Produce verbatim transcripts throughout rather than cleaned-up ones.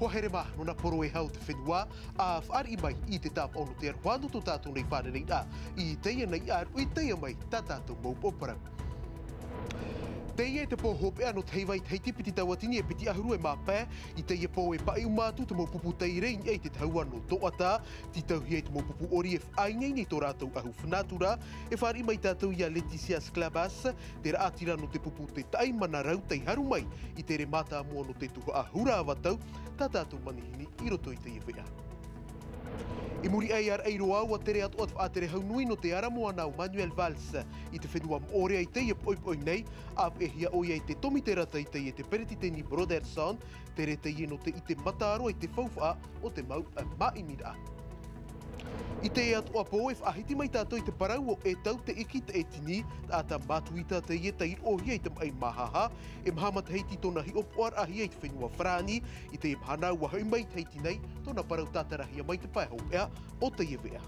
Pō here mā, nō nā poro e hau te whenua, ʻa fāriʻi mai i te tāpaʻo nō te aroha nō tō tātou nei fārereiraʻa, i teie nei ʻāruʻi, i teie mai tā tātou mau pōparau. Teie te pō hopeʻa nō te heiva i Tahiti piti tauatini e piti ʻahuru e mā pae, i teie pō e paʻiʻuma atu te mau pupu tei rei i niʻa i te tahua nō Toʻata, tītauhia i te mau pupu ʻori e faʻaineine i tō rātou ʻahu nātura, e fāriʻi mai tātou ia Laetitia Sclabas, te raʻatira nō te pupu Te Taʻi Mana Rau tei haru mai i te ʻere mātāmua nō te tuhaʻa hura ava tau, tā tātou manihini i roto i teie veʻa. I muri aʻe i a raʻi roa, ʻua tere atoʻa te faʻatere hau nui nō te ara moana o Manuel Valls i te fenua Moʻorea i teie poʻipoʻi nei, ʻāpeʻehia ʻoia i te tōmite rata i teie e te peretiteni Brotherson, tere teie nō te ʻite mataʻaroa i te faufaʻa o te mau, eh, māʻimiraʻa. I teie atoʻa pō e faʻahiti mai tātou i te parau o E Tau Te Iki Taʻetini, taʻata Matuita teie tei roʻohia i te maʻi Māhāhā, e maha matahiti tōna hiʻopoʻaraʻahia i te fenua Farāni, i teie mahana ʻua hoʻi mai i Tahiti nei, tōna parau tātarahia mai te pae hopeʻa o teie veʻa.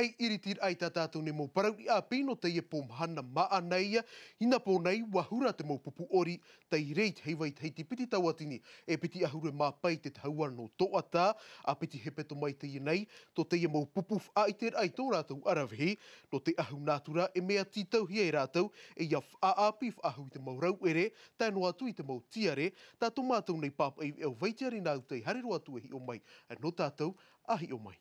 E iritiraʻa i tā tātou nei mau parau ʻāpī nō teie pō mahana māʻa nei, i nā pō nei, ʻua hura te mau pupu ʻori tei rei i te heiva i Tahiti piti tauatini e piti ʻahuru e mā pae i te tahua nō Toʻata, ʻa piti hepetoma i teie nei, tō teie mau pupu faʻaʻiteraʻa i tō rātou ʻaravihi, nō te ʻahu nātura e mea tītauhia e rātou, e ia faʻaʻāpī faʻahou i te mau rauʻere, tae noa atu i te mau tiare, tā tō mātou nei pāpaʻi veʻa o Vaitiare Naʻau tei haere roa atu e hiʻo mai, nō tātou, ʻa hiʻo mai.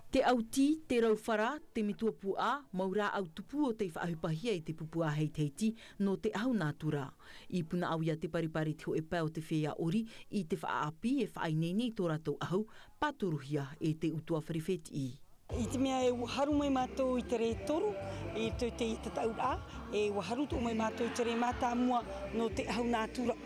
Te ʻautī, te rau fara, te metua puaʻa, mau rāʻau tupu ʻo tei faʻaʻohipahia i te pupu ʻāheitahiti nō te ʻahu nātura. I Punaʻauia te paripari i te hōʻē pae o te feiā ʻori i te faʻaʻāpī e faʻaineine i tō rātou ʻahu, pātorohia e te ʻutuāfare fētiʻi. I te mea e ʻua haru mai mātou i te rē toru, i te, te tataʻuraʻa, e ʻua haru atoʻa mai mātou i te rē mātāmua nō te ʻahu nātura.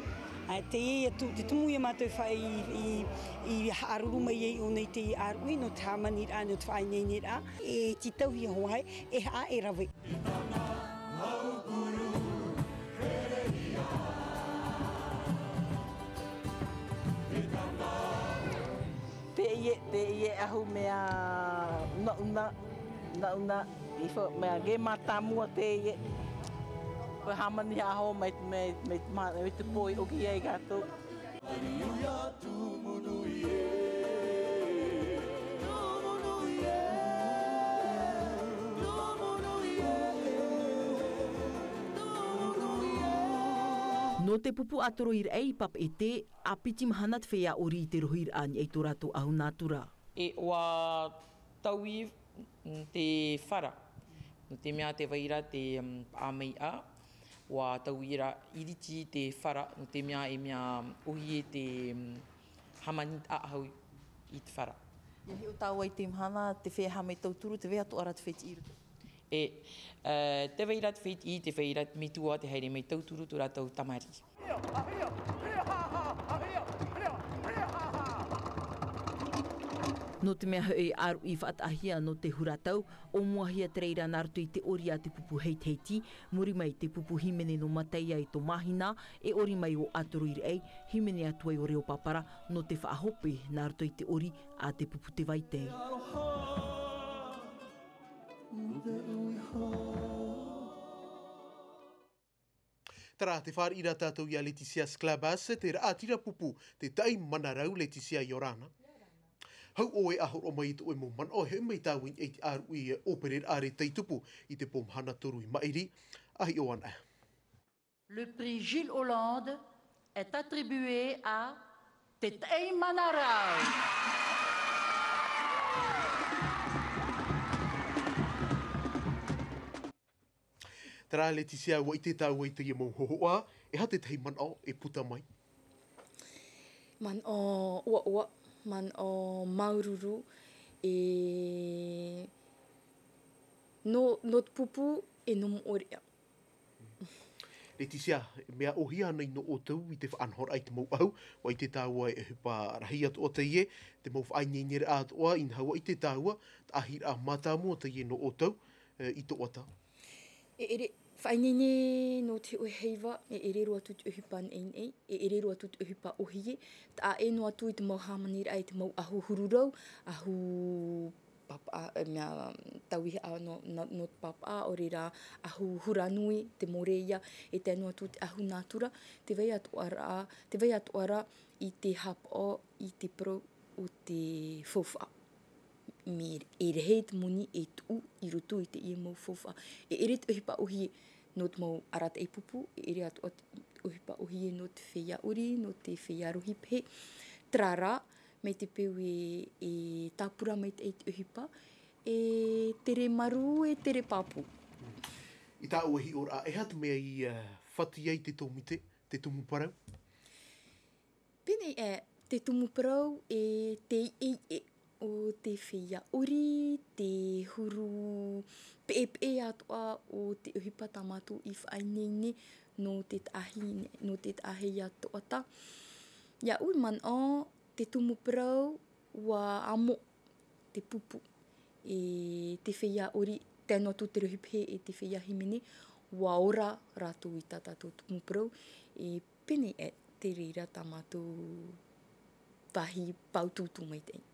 Ā, teie atu, te tumu ia mātou e fa-, i, i, i haʻaruru mai ai ʻōna i te ʻāruʻi, nō te hāmaniraʻa, nō te faʻaineineraʻa. E tītauhia hoʻi, e haʻa, e rave. Teie, teie ʻahu mea unauna, unauna, i fa-, mea gei mātāmua teie. Hāmani haʻahou mai, mai, mai, mai te pō i ʻoki ai gātou. Nō te pupu ʻātoro i raʻi i Papeʻete, ʻa piti mahana te feiā ʻori i te rohi raʻa i niʻa i tō rātou ʻahu nātura. E ʻua taui te fara, nō te mea tē vai ra te, mm, paʻa maiʻa, ʻua taui ra iriti te fara, nō te mea e mea ʻōhie te, mm, hāmani taʻahau i te fara. ʻIa hiʻo tāua i te mahana, te feiā haʻamau tauturu, tē vai atoʻa ra te fētiʻi i roto. E, e, tē vai ra te fētiʻi, tē vai ra te metua, tē haere mai tauturu tō rātou tamariʻi. Nō te mea hoʻi ʻāruʻi faʻataʻahia nō te hura tau, ʻōmuahia te reira nā roto i te ʻori a te pupu heitiheti, muri mai te pupu hīmene nō Mataia i Toamāhina, e ʻori mai ʻo ʻĀtoro i Raʻi, hīmene atu ai ʻo Reopapara, nō te faʻahope nā roto i te ʻori a te pupu Te Vaite. Terā, tē fāriʻi ra tātou ia Laetitia Sclabas, te raʻatira pupu Te Taʻi Mana Rau, Laetitia, ʻia ora na. Hau ʻoe e hōroʻa mai i tō ʻoe mau manaʻo e hoʻi mai tāua i te ʻāruʻi ʻōpereraʻa rē tei tupu i te pō mahana toru i maʻiri, ʻa hiʻo anaʻe. Le prix Gilles Hollande est attribué à Te Taʻi Mana Rau. Terā, Laetitia, ʻua ʻite tāua i teie mau hōhoʻa, e aha te tahi manaʻo e puta mai? Manaʻo ʻoaʻoa, manaʻo māuruuru, e nō, nō te pupu, e nō Moʻorea. Laetitia, mea ʻōhie ānei nō ʻoutou i te faʻanahoraʻa i te mau ʻahu, ʻua ʻite tāua e ʻohipa rahi atoʻa teie, te mau faʻaineineraʻa atoʻa, inaha ʻua ʻite tāua, taʻahiraʻa mātāmua teie nō ʻoutou, e, i Toʻata? E ʻere, Faʻaineine nō te hōʻē heiva, e ʻere roa atu te ʻohipa neʻineʻi, e ʻere roa atu te ʻohipa ʻōhie, taʻa ʻē noa atu i te mau hāmaniraʻa, i te mau ʻahu huru rau, ʻahu pāpaʻa, e mea tauihaʻa nō, nō, nō te pāpaʻa, ʻaore rā ʻahu hura nui, te more ia, e tae noa atu te ʻahu nātura, te vai atoʻa ra, te vai atoʻa ra i te haʻapaʻo i te parau o te faufaʻa. Mea e rehe te moni e tuʻu i roto i teie mau faufaʻa. E ʻere te ʻohipa ʻōhie nō te mau arataʻi pupu, e ʻere atoʻa te ʻohipa ʻōhie nō te feiā ʻori, nō te feiā rohipehe. Terā rā, mai te peu e, e tāpura maitaʻi te ʻohipa, e tere marū, e tere pāpū. I tāʻu e hiʻoraʻa, e aha te mea i, ā, fatu ai te tōmite, te tumu parau? Pēnei ē, te tumu parau e te iʻeiʻe o te feiā ʻori, te huru peʻepeʻe atoʻa o te ʻohipa tā mātou i faʻaineine nō te taʻahi, nō te taʻahi ia toʻata. Iāʻu i manaʻo, te tumu parau, ʻua amo te pupu. E te feiā ʻori, tae noa atu te rohipehe e te feiā hīmene, ʻua ora rātou i tā tātou tumu parau, e pēnei ē, te reira tā mātou vāhi pāutuutu maitaʻi.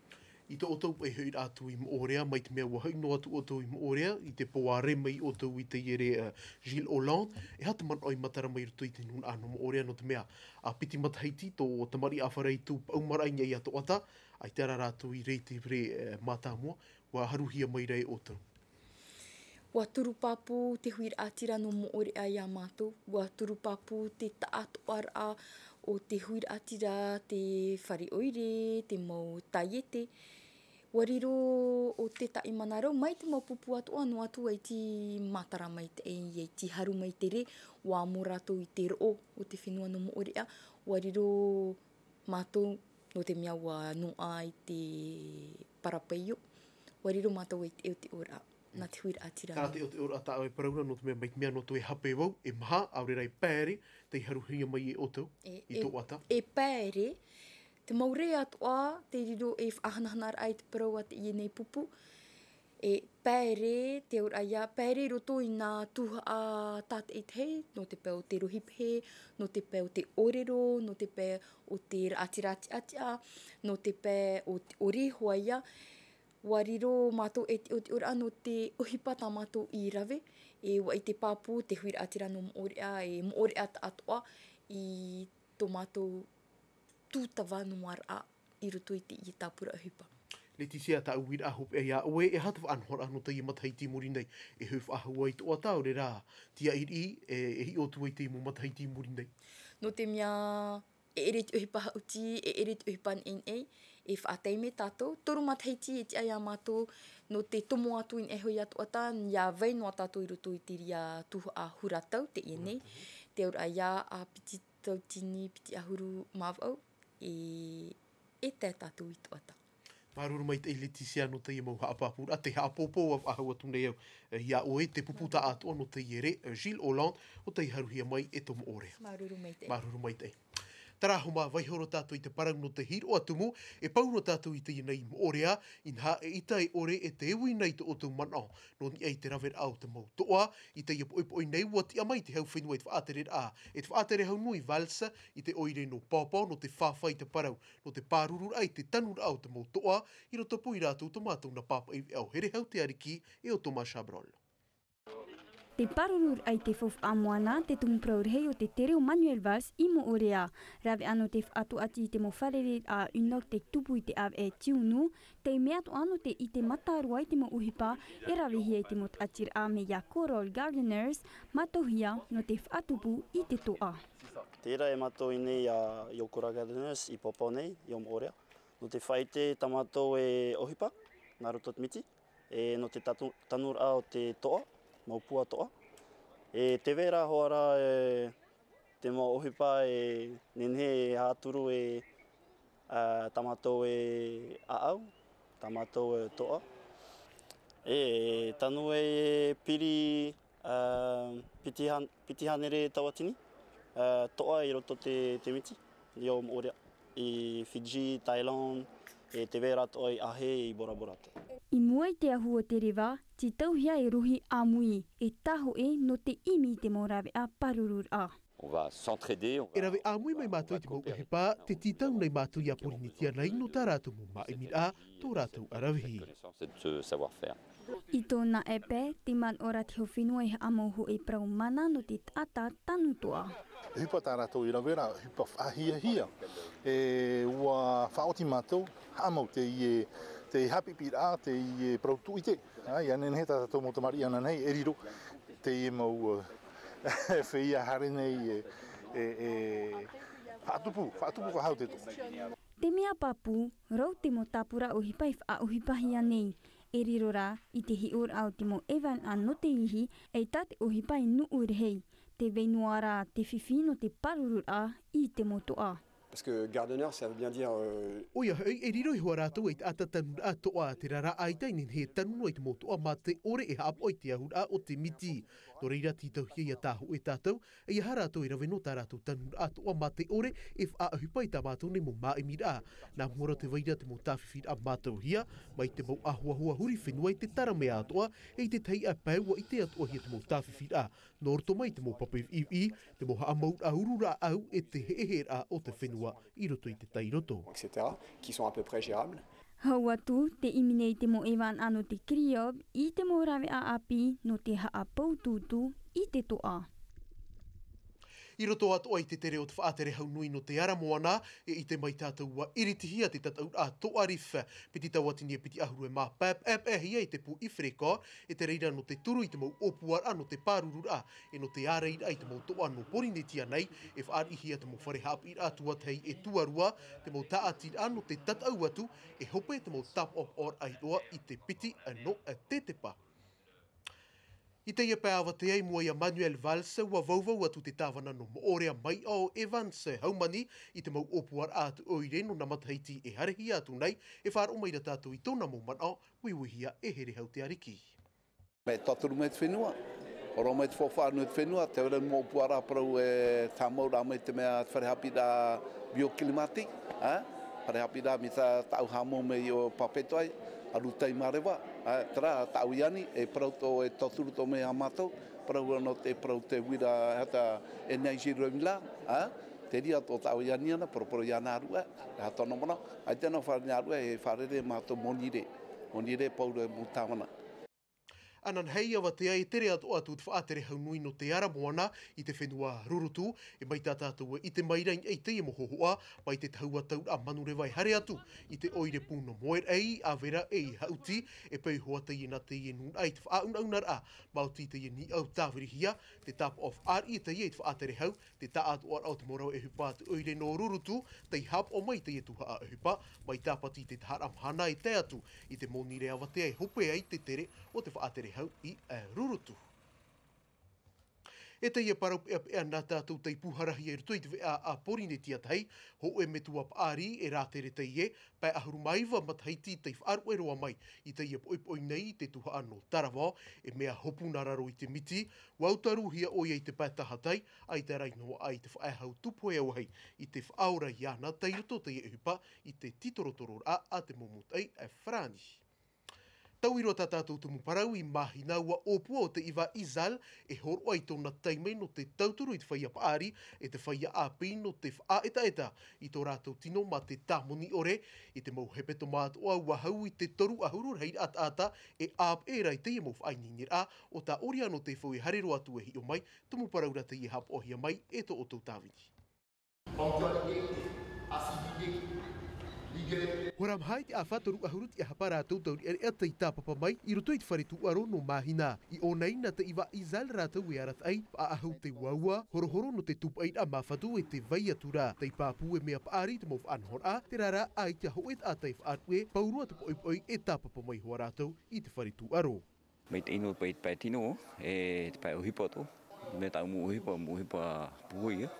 I tō ʻoutou paʻi hoʻiraʻa atu i Moʻorea, mai te mea ʻua hoʻi noa atu ʻoutou i Moʻorea, i te pō ʻāreʻa mai ʻoutou i teie ʻere, ā, Gilles Holland, e aha te manaʻo i matara mai i roto i te nūnaʻa nō Moʻorea, nō te mea, ā, piti matahiti tō tamariʻi ʻāfara i tū paʻumaraʻa i niʻa i a Toʻata, ʻaita rā rātou i rave i te vere, ā, mātāmua, ʻua haruhia mai ra e ʻoutou. ʻUa turu pāpū te huiraʻatira nō Moʻorea ia mātou, ʻua turu pāpū te taʻatoʻaraʻa o te huiraʻatira, te fare ʻoire, te mau taiete. ʻUa riro ʻo te taʻi mana rau, mai te mau pupu atoʻa noa atu ʻaita i matara maitaʻi, ʻaita i haru mai te rē, ʻua amo rātou i te roʻo o te fenua nō Moʻorea, ʻua riro mātou, nō te mea ʻua noaʻa i te parapeio, ʻua riro mātou i te teʻoteʻoraʻa, nā te huiraʻatira. Terā te teʻoteʻoraʻa tā ʻoe e parau ra, nō te mea mai te mea nō te hape vau, e maha, ʻaore rā e paere, tei haruhia mai e ʻoutou, e, i e, Toʻata. E paere, te mau rē atoʻa, tei riro ei faʻahanahanaraʻa i te parau a teie nei pupu, e paere, te auraʻa ia, paere i roto i nā tuhaʻa tātaʻitahi, nō te pae o te rohipehe, nō te pae o te ʻōrero, nō te pae o te raʻatira tiʻatiʻa, nō te pae o te ʻore hoʻi ia, ʻua riro mātou e teʻoteʻoraʻa nō te ʻohipa tā mātou i rave, e ʻua ʻite pāpū te huiraʻatira nō Moʻorea, e Moʻorea taʻatoʻa i tō mātou tūtava noa raʻa i roto i teie tāpura ʻohipa. Letitia, tāʻu uiraʻa hopeʻa ia ʻoe, e aha te faʻanahoraʻa nō teie matahiti i muri nei, e hoʻi faʻahou ai Toʻata, ʻaore rā, Tiaʻiriʻi, e, e hiʻo atu ai teie mau matahiti i muri nei? Nō te mea, e ʻere te ʻohipa haʻuti, e ʻere te ʻohipa neʻineʻi, e faʻataime tātou, toru matahiti e tiʻa ia mātou, nō te tomo atu i niʻa iho ia Toʻata, ʻia vai noa tātou i roto i te reira tuhaʻa huratau, teie nei, te auraʻa ia, ā, piti tautini piti ʻahuru mā vaʻu, e, e tae tātou i Toʻata. Māuruuru maitaʻi Letitia nō teie mau haʻapāpūraʻa, te haʻapōpō ʻua faʻahou atu nei au, e, ia ʻoe, te pupu taʻatoʻa nō teie rē, e, Gilles Holland, ʻo tei haruhia mai e tō Moʻorea. Māuruuru maitaʻi. Māuruuru maitaʻi. Terā hoʻi, vaiiho roa tātou i te parau nō te hiroʻa tumu, e pau roa tātou i teie nei Moʻorea, inaha eʻita e ʻore e te ui nei tō ʻoutou manaʻo, nō niʻa i te raveraʻa o te mau toʻa, i teie poʻipoʻi nei ʻua tiʻa mai te hau fenua i te faʻatereraʻa, e te faʻatere hau nui Valls, i te ʻoire nō Pāpā, nō te fāfā i te parau, nō te pārururaʻa i te tanuraʻa o te mau toʻa, i roto pū ia rātou tō mātou nā pāpaʻi veʻa ʻo Herehau Te Ariki, e ʻo Thomas Chabrol. Te pārururaʻa i te faufaʻa moana, te tumu parau rahi o te tere o Manuel Valls i Moʻorea. Rave ʻana te faʻatuati i te mau fārereiraʻa ʻino tei tupu i te ʻāvaʻe tiunu, tei mea atoʻa nō te ʻite mataroa i te mau ʻohipa, e ravehia i te mau taʻatiraʻa mai ia Coral Gardeners, mātauhia nō te faʻatupu i te toʻa. Terā e mātou i nei ia Coral Gardeners i Pāpā nei, i Moʻorea. Nō te faʻaʻite tā mātou e ʻohipa, nā roto te miti, e nō te tatu-, tanuraʻa o te toʻa, mau pua toʻa. E tē vai ra hoʻi ra, e, te mau ʻohipa e nehenehe e haʻaturu e, ā, tā mātou e ʻāʻau, tā mātou e toʻa. E tanu e piri, ā, piti han-, piti hānere tauatini, ā, toʻa i roto te, te miti, i Moʻorea, i Fiji, Thailand, e tē vai ra toʻa i ʻĀhei, i Bora Bora atoʻa. I mua i te ahu o te reva, tītauhia e rohi ʻāmui, e tāhoʻe nō te ʻimi i te mau rāveʻa pārururaʻa. On va s'entraider, on va... E rave ʻāmui mai mātou i te mau ʻohipa, te tītau nei mātou i a Pōrīnetia nei nō tā rātou mau māʻimiraʻa, tō rātou ʻaravihi. Connaissance et de savoir-faire. I tōna ʻē pae, te manaʻo ra te hau fenua e haʻamau hōʻē parau mana nō te taʻata tanu toʻa. E ʻohipa tā rātou i rave ra, ʻohipa faʻahiahia. E ʻua faʻaoti mātou, haʻamau teie, te haʻapiʻiraʻa, teie parau tūʻite. Ā, ʻia nehenehe tā tātou mau tamariʻi ananahi e riro teie mau, ē, feiā haere nei e, e, e faʻatupu, faʻatupu faʻahou te toʻa. Te mea pāpū, rau te mau tāpura ʻohipa e faʻaʻohipahia nei. E riro rā, i te hiʻoraʻa o te mau ʻevanaʻa nō te ihi, ʻaita te ʻohipa e nuʻu rahi. Tē vai noa ra te fifi nō te pārururaʻa i te mau toʻa. Parce que gardeneur, ça veut bien dire, euh... ʻOia hoʻi, e riro iho ā rātou ei taʻata tanuraʻa toʻa, terā rā ʻaita e nehenehe e tanu noa i te mau toʻa mā te ʻore e haʻapaʻo i te ahuraʻa o te miti. Nō reira, tītauhia ʻia tāhoʻe tātou, ʻeiaha rātou e rave noa tā rātou tanuraʻa toʻa mā te ʻore e faʻaʻohipa i tā mātou nei mau māʻimiraʻa. Nā mua roa tē vai ra te mau tāfifiraʻa mātauhia, mai te mau ʻāhuahua huri fenua i te taramea atoʻa, e i te tahi ʻāpae ʻua ʻite atoʻahia te mau tāfifiraʻa. Nō roto mai te mau pape viʻiviʻi, te mau haʻamauraʻa uru rāʻau e te heʻeheraʻa o te fenua i roto i te tairoto. Et cetera, qui sont à peu près gérables. Hau atu, tē ʻimi nei te mau ʻevanaʻa nō te CRIOB i te mau rāveʻa ʻāpī nō te haʻapāutuutu i te toʻa. I roto atoʻa i te tere o te faʻatere hau nui nō te ara moana, e ʻite mai tātou ʻua iritihia te tataʻuraʻa toʻa reef, piti tauatini e piti ʻahuru e mā, papaʻehia i te pū i Frecor, e te reira nō te turu i te mau ʻōpuaraʻa nō te pārururaʻa, e nō te ārairaʻa i te mau toʻa nō Pōrīnetia nei, e fāriʻihia te mau fare haʻapiʻiraʻa tuatahi e tuarua, te mau tāʻatiraʻa nō te tataʻu atu, e hope te mau tāpaʻopaʻoraʻa iʻoa i te piti nō Tetepa. I teie pae avatea i mua ia Manuel Valls, ʻua vauvau atu te tāvana nō Moʻorea Maiʻao Evans Haumani i te mau ʻōpuaraʻa atu ʻoire nō nā matahiti e haerehia atu nei, e faʻaroʻo mai ra tātou i tōna mau manaʻo, uiuihia e Herehau Te Ariki. Mea tauturu mai te fenua, horo mai te faufaʻa nui te fenua, te ora mau ʻōpuaraʻa parau e tāmau ra mai te mea te fare haʻapiʻiraʻa bioclimatique, ā? Fare haʻapiʻiraʻa mai tā tāʻu haʻamau mai i ʻō Papetoʻe, ʻaru tai mā reva, ā? Terā tāʻu i ani, e parau tō, e tauturu tō mai iā mātou, parau nō te parau te uira, hata e nei zero mila, ā? Te reira tō tāʻu i ani ana, parau, parau iā Nārue, e hata nō mana, ʻaita nō fare Nārue, e fārerei mātou Monirē, Monirē Paura mau tāvana. Ananahi i avatea e tere atoʻa atu te faʻatere hau nui nō te ara moana i te fenua Rurutu, e mai tā tātou e ʻite mai ra i teie mau hōhoʻa, mai te tahua tauraʻa manureva e haere atu i te ʻoire pū nō Moeraʻi, ʻAvera e i Haʻuti, e peu iho ā teie nā teie nūnaʻa i te faʻaunaunaraʻa, maoti teie nīʻau tāvirihia, te tāpaʻo fāriʻi teie i te faʻatere hau, te taʻatoʻaraʻa o te mau rave ʻohipa atu ʻoire nō Rurutu, tei haʻapaʻo mai i teie tuhaʻa ʻohipa, mai Tāpati i te taharaʻa mahana e tae atu i te Monirē avatea e hope ai te tere o te faʻatere hau i, ā, Rurutu. E teie parau peʻapeʻa nā tātou tei pūharahia i roto i te veʻa a Pōrīnetia Tahi, hōʻē metua paʻari e rātere teie, pae ʻahuru mā iva matahiti tei faʻaruʻe roa mai i teie poʻipoʻi nei i te tuhaʻa nō Taravao, e mea hopu nā raro i te miti, ʻua utaruhia ʻoia i te pae tahatai, ʻaita rā i noaʻa i te faʻehau tupu e auahi i te faʻaora iāna tei roto teie ʻohipa i te tītorotororaʻa a te mau mūtaʻi farāni. Taui roa tā tātou tumu parau i Māhina, ʻua ʻōpua ʻo Teʻivā Izal e hōroʻa i tōna taime nō te tauturu i te feiā paʻari e te feiā ʻāpī nō te faʻaetaeta i tō rātou tino mā te tāmoni ʻore. I te mau hepetoma atoʻa ʻua hau i te toru ʻahuru rahiraʻa taʻata e ʻāpeʻe ra i teie mau faʻaineineraʻa, ʻo tā ʻoe anō te fau e haere roa atu e hiʻo mai, tumu parau ra teie e haʻapaʻohia mai e tō ʻoutou tāvini. Hora maha i te ʻāfa toru ʻahuru tiʻahapa rātou taureʻareʻa tei tāpapa mai i roto i te fare tūʻaro nō Māhina. I ʻō nei nā Teʻivā Izal rātou e arataʻi, faʻaʻahu te uaua, horohoro nō te tūpaʻiraʻa māfatu e te vai atu ra. Tei pāpū e mea paʻari te mau faʻanahoraʻa, terā rā, ʻaita hōʻē taʻata e faʻaruʻe, pauroa te poʻipoʻi e tāpapa mai hoʻi rātou i te fare tūʻaro. Mai te inu pae, pae tino, e te pae ʻohipa atoʻa. Mea tāʻu mau ʻohipa, mau ʻohipa puhoi ia.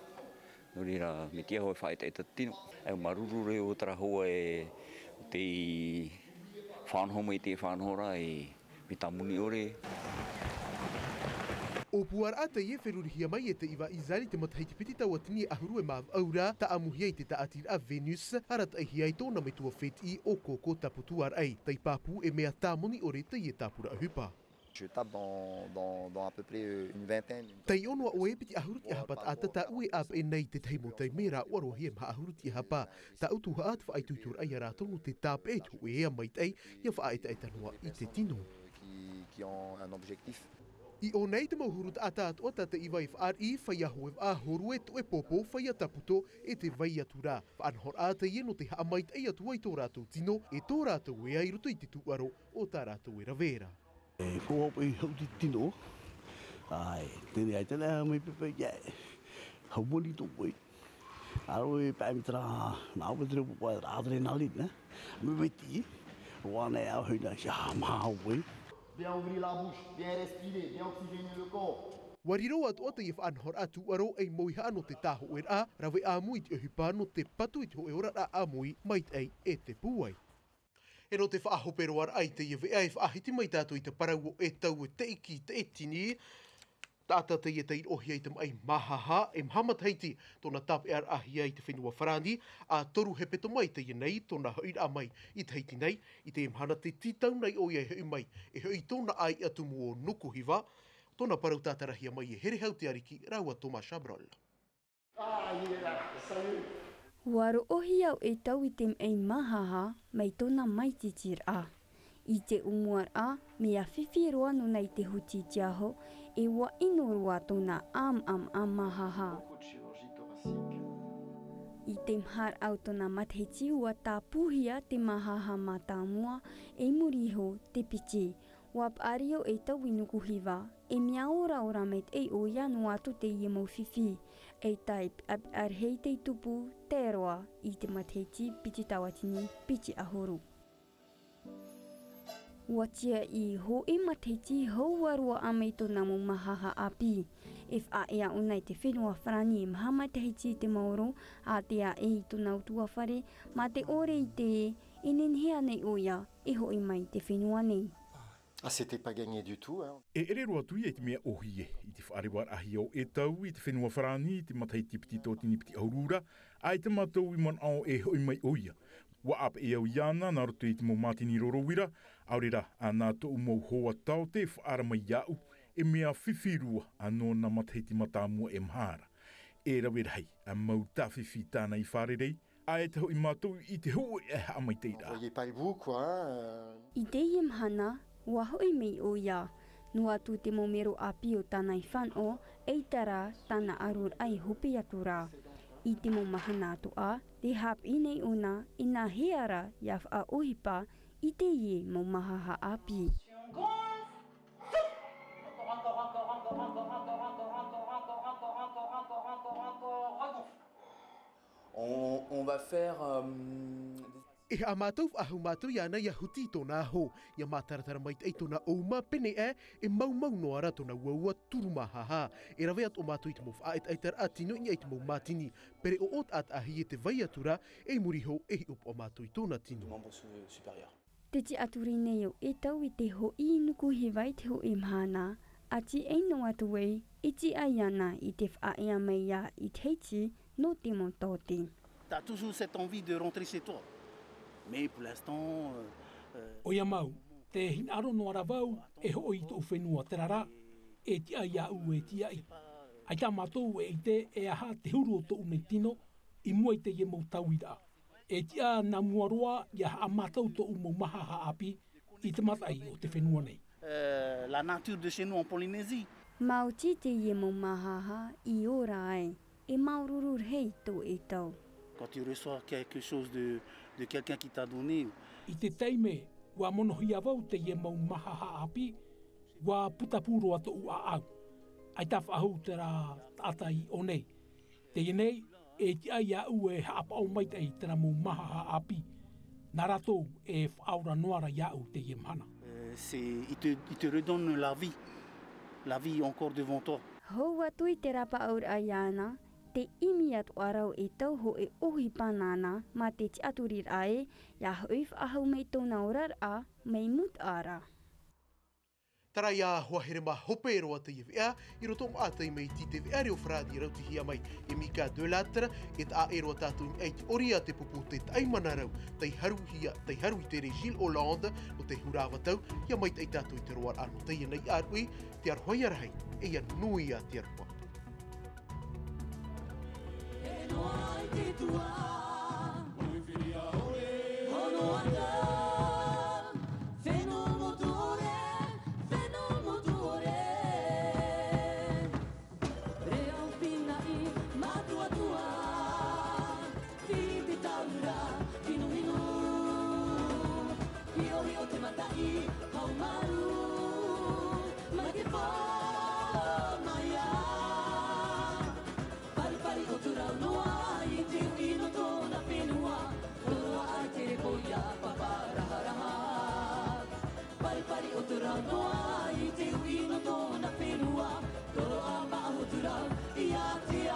Nō reira, mea tiʻa hoʻi e faʻaetaeta te tino. E māuruuru roa ʻo terā hoa e tei faʻanaho mai i te faʻanahoraʻa e mea tāmoni ʻore. ʻŌpuaraʻa teie e ferurihia mai e te ʻīvaʻi Izari i te matahiti piti tauatini e ʻahuru e mā vaʻu ra, tāʻamuhia i te tāʻatiraʻa Venus, arataʻihia ai tōna metua fētiʻi ʻo Koko Taputuaraʻi. Tei pāpū e mea tāmoni ʻore teie tāpura ʻohipa. Je tape dans, dans, dans à peu près, euh, une vingtaine, une Taiʻo noa ʻoe piti ʻahuru tiʻahapa taʻata tāʻue ʻāpeʻe nei i te tahi mau taime rā, ʻua roaʻa e maha ʻahuru tiʻahapa. Tāʻu tuhaʻa te faʻaitoitoraʻa ia rātou nō te tāpeʻa i te hōʻē ea maitaʻi, ia faʻaetaeta noa i te tino. Qui, qui ont un objectif. I ʻō nei te mau huru taʻata atoʻa tā te ʻīvaʻi e fāriʻi, feiā hoe vaʻa, hōrue, tuʻe pōpō, feiā taputo, e te vai atu ra. Faʻanahoraʻa teie nō te haʻamaitaʻi atu ai tō rātou tino, e tō rātou ea i roto i te tūʻaro o tā rātou e rave ra. E, ko au paʻi hau te tino. ʻAe, teie nei, teie nei, mai pepe, ia, hau moni tō paʻi. ʻĀ roa e paʻi mai terā, nā ʻoe te repo paʻi, adrénaline, eh? Mai veti, roa nei au hina, ia, maha au paʻi. Bien ouvrir la bouche, bien respirer, bien oxygéner le corps. ʻUa riro atoʻa teie faʻanahoraʻa tūʻaro ei mauihaʻa nō te tāhōʻēraʻa, rave ʻāmui i te ʻohipa nō te patu i te hōʻē oraraʻa ʻāmui maitaʻi e te pūai. E nō te faʻahope roa raʻa i teie veʻa e faʻahiti mai tātou i te parau o e tau e teʻeki, teʻetini. Taʻata teie tei roʻohia i te maʻi Māhāhā, e maha matahiti tōna tāpeʻaraʻahia i te fenua Farāni, ʻa toru hepetoma i teie nei tōna hoʻiraʻa mai i Tahiti nei, i teie mahana tē tītau nei ʻoia e hoʻi mai, e hoʻi i tōna ʻāiʻa tumu o Nukuhiva, tōna parau tātarahia mai e Herehau Te Ariki rāua Thomas Chabrol. ʻUa roʻohia ʻo e tau i te maʻi Māhāhā mai tōna maititiraʻa. I te ʻōmuaraʻa, mea fifi roa nōna i te huti i te aho, e ʻua ʻino roa tōna ʻāmaʻamaʻa Māhāhā. I te maharaʻa o tōna matahiti, ʻua tāpūhia te Māhāhā mātāmua, i muri iho te piti. ʻUa paʻari ʻo e tau i Nukuhiva, e mea ora ora maitaʻi ʻoia noa atu teie mau fifi. E tae i te peʻapeʻa rahi tei tupu, tae roa i te matahiti piti tauatini piti ʻahuru. ʻUa tiaʻi hōʻē matahiti hou roa mai tōna mau Māhāhā ʻāpī. E faʻaea ʻōna i te fenua Farāni e maha matahiti i te maoro, ʻa tae aʻe i tōna ʻutuāfare, mā te ʻore i te ē, e nehenehe ānei ʻoia e hoʻi mai i te fenua nei. Ah, c'était pas gagné du tout, hein. E ʻere roa atu ia i te mea ʻōhie, i te faʻarevaraʻahia ʻo e tau i te fenua Farāni i te matahiti piti tauatini piti ʻahuru ra, ʻaita mātou i manaʻo e hoʻi mai ʻoia. ʻUa ʻāpeʻe au iāna nā roto i te mau mātini roro uira, ʻaore rā, ʻa nā tōʻu mau hoa taote e faʻaara mai iāʻu, e mea fifi roa ʻa nōna matahiti mātāmua e maha ra. E rave rahi, ʻa mau tāfifi tāna i fārerei, ʻaita hoʻi mātou i te hōʻē haʻamaitaʻiraʻa. Envoyez pas le bout, quoi, hein, euh. I teie mahana, ʻua hoʻi mai ʻoia, noa atu te mau mero ʻāpī o tāna i fānaʻo, ʻaita rā tāna ʻaroraʻa i hope atu ra. I te mau mahana atoʻa, tē haʻapiʻi nei ʻōna, e nāhea rā ia faʻaʻohipa i teie mau Māhāhā ʻāpī. On, on va faire, euh, des... E haʻamātau faʻahou mātou iāna ʻia huti i tōna aho, ʻia mātaratara maitaʻi tōna ʻouma, pēnei aʻe, e maumau noa ra tōna uaua turu Māhāhā. E rave atoʻa mātou i te mau faʻaetaetaraʻa tino i niʻa i te mau mātini, pereʻoʻo taʻataʻahia e te vai atu ra, e i muri iho e hiʻopoʻa mātou i tōna tino. Membre su-, supérieur. Tē tiʻaturi nei ʻo e tau i te hoʻi i Nukuhiva i te hōʻē mahana, ʻa tiʻa noa atu ai, e tiʻa iāna i te faʻaea mai ia i Tahiti nō te mau taote. T'as toujours cette envie de rentrer chez toi. Mais pour l'instant, euh, euh, ʻOia mau, tē hinaʻaro noa ra vau e hoʻi i tōʻu fenua, terā rā, e tiʻa iāʻu e tīaʻi. ʻAita mātou e ʻite e aha te huru o tōʻu nei tino i mua i teie mau tauiraʻa. E tiʻa nā mua roa ʻia haʻamātau tōʻu mau Māhāhā ʻāpī i te mataʻi o te fenua nei. Euh, la nature de chez nous en Polynésie. Maoti teie mau Māhāhā i ora ai, e māuruuru rahi tō e tau. Quand tu reçois quelque chose de, de quelqu'un qui t'a donné. I te taime ʻua monohia vau teie mau Māhāhā ʻāpī, ʻua putapū roa tōʻu ʻāʻau. ʻAita faʻahou terā taʻata i ʻō nei. Teie nei, e tiʻa iāʻu e haʻapaʻo maitaʻi i terā mau Māhāhā ʻāpī. Nā rātou e faʻaora noa ra iāʻu teie mahana. Euh, c'est, il te, il te redonne la vie, la vie encore devant toi. Hou atu i te rāpaʻauraʻa iāna, tē ʻimi atoʻa ra ʻo e tau hōʻē ʻohipa nāna, mā te tiʻaturiraʻa ē, ʻia hoʻi faʻahou mai tōna oraraʻa, mai mutaʻa ra. Taraia hoa here mā hope roa teie veʻa, i roto maʻa tei mai i te veʻa reo farāni rautihia mai e Mika Delatre, e taʻa e roa tātou i te ʻori a te pupu te taʻimanarau, tei haruhia, tei haru i te Gilles Hollande, o te hurava tau, ia mai taʻi tātou i te roa rā anō teie nei a rui, te aroha ia rahi, e ia nui a te aroha. Paripari o te rau noa i te uʻi nō tōna fenua, toroa ai te repo ia papa raharaha. Paripari o te rau noa i te uʻi nō tōna fenua, toroa maʻa o te rau ia te